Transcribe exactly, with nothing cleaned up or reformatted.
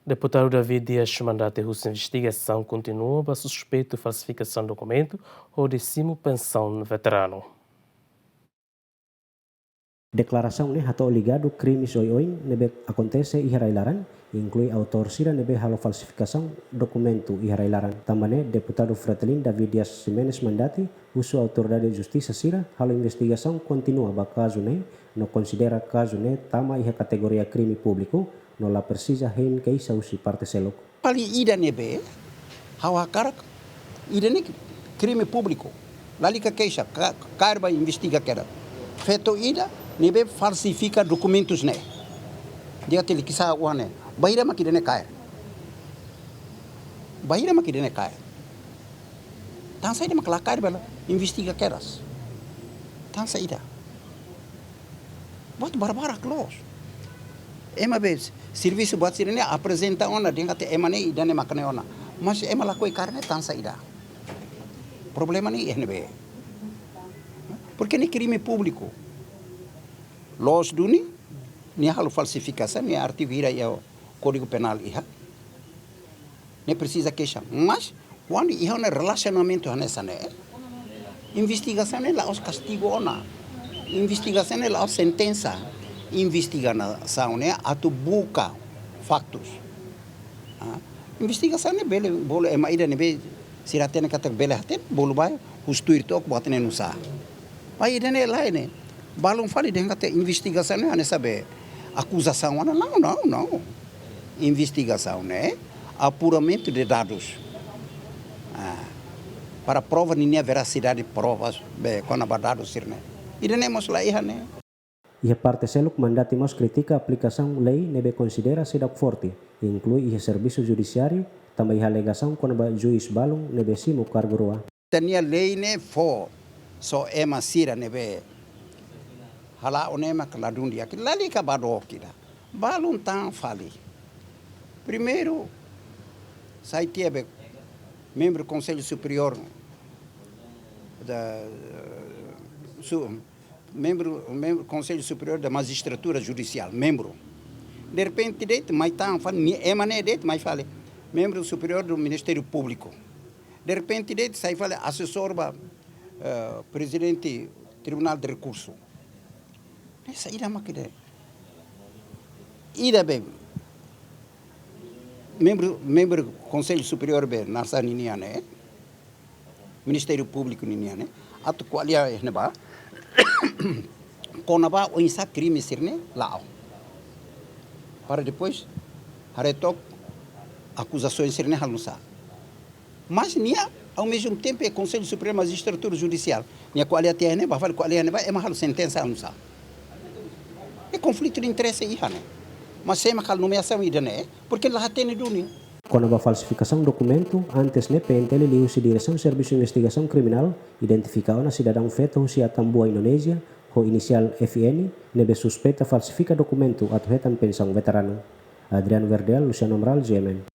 Deputadu David Dias Mandati husu investigasaun kontinua ba suspeitu falsifikasaun dokumentu hodi simu pensaun veteranu. Deklarasaun ne'e hato'o ligadu krimes oioin ne'ebé akontese iha rai-laran, inklui autór sira ne'ebé halo falsifikasaun dokumentu iha rai-laran. Tanba ne'e, Deputadu Fretilin David Dias Ximenes Mandati husu autoridade justisa sira halo investigasaun kontinua ba kazu ne'e, no konsidera kazu ne'e tama iha kategoria krime públiku, no la presiza hein keixa husi parte seluk. Fali ida ne'ebé ha'u hakarak, ida-ne'e krime públiku. Lalika keixa, ka-, kaer ba investiga kedas. Feto ida ne'ebé falsifika dokumentus ne'e. Di'ak liu, keixa oan ne'e. Bainhira mak ida-ne'e kaer? Bainhira mak ida-ne'e kaer? Tan saida mak la kaer ba la investiga kedas? Tan saida? Buat barbarak loos. Ema be servisu buat sira-ne'e aprezenta ona, dehan katak ema ne'e ida-ne'e mak ne'e ona. Mas ema lakohi kaer ne'e tan saida? Problema ne'e iha ne'ebé? Porke ne'e krime públiku. Loos duni, nia halo falsifikasaun, nia artigu hira iha Kódigu Penál iha. Ne'e presiza keixa. Mas, kuandu iha ona relasionamentu hanesan ne'e, investigasaun ne'e la'ós kastigu ona. Investigasaun ne'e la'ós sentensa. Investigasaun ne'e atu buka faktus. Ah, investigasaun ne'e bele, bolu ema ida ne'ebé sira hatene katak bele hatene, bolu bá husu tuir took buat ne'e nu'usá. Maibé ida-ne'e lae ne'e. Balun fali dehan katak investigasaun ne'e hanesan be akuzasaun ona. Não, não, não. Investigasaun ne'e apuramentu de dadus. Ah, para prova ninia verasidade, provas be kona-ba dadus sira-ne'e. Ida-ne'e mós la iha ne'e. Iha parte seluk, Mandati mós kritika aplikasaun lei ne'ebé konsidera seidauk forte, inklui iha servisu judisiáriu, tanba iha alegasaun kona-ba juís balun ne'ebé simu kargu rua. Ita-nia lei ne'e fó só ema sira ne'ebé hala'o ne'e mak ladún di'ak, lalika ba dook ida. Balun tan fali. Primeiru, sai tiha be membru Konsellu Superiór da, su-, membru, membru Konsellu Superiór da Majistratura Judisiál, membru. Derrepente de'it, mai tan fali, ni-, ema ne'e de'it, mai fali membru superiór do Ministériu Públiku. Derrepente de'it, sai fali asesór ba, eh, prezidente Tribunál de Rekursu. Ne'e saida mak ida? Ida be membru, membru Konsellu Superiór be naran sá ninia ne'e, Ministériu Públiku ninia ne'e, atu ko'alia iha ne'ebá kona-ba oinsá krime sira-ne'e la'o. Para depois haree took akuzasaun sira-ne'e halo nu'usá. Mas nia, ao mesmo tempo, é Konsellu Superiór Majistratura Judisiál. Nia ko'alia tiha ne'e, bá fali ko'alia ne'ebá, ema halo sentensa nu'usá. É konflitu de interese iha ne'e. Mas sé mak halo nomeasaun ida-ne'e, porke la hatene duni. Kona-ba falsifikasaun dokumentu, antes ne'e P N T L liuhusi Diresaun Servisu Investigasaun Kriminál identifika ona sidadaun feto husi Atambua, Indonézia, ho inisiál F N, ne'ebé suspeita falsifika dokumentu atu hetan pensaun veteranu. Adriano Verdial, Luciano Amaral, G M N.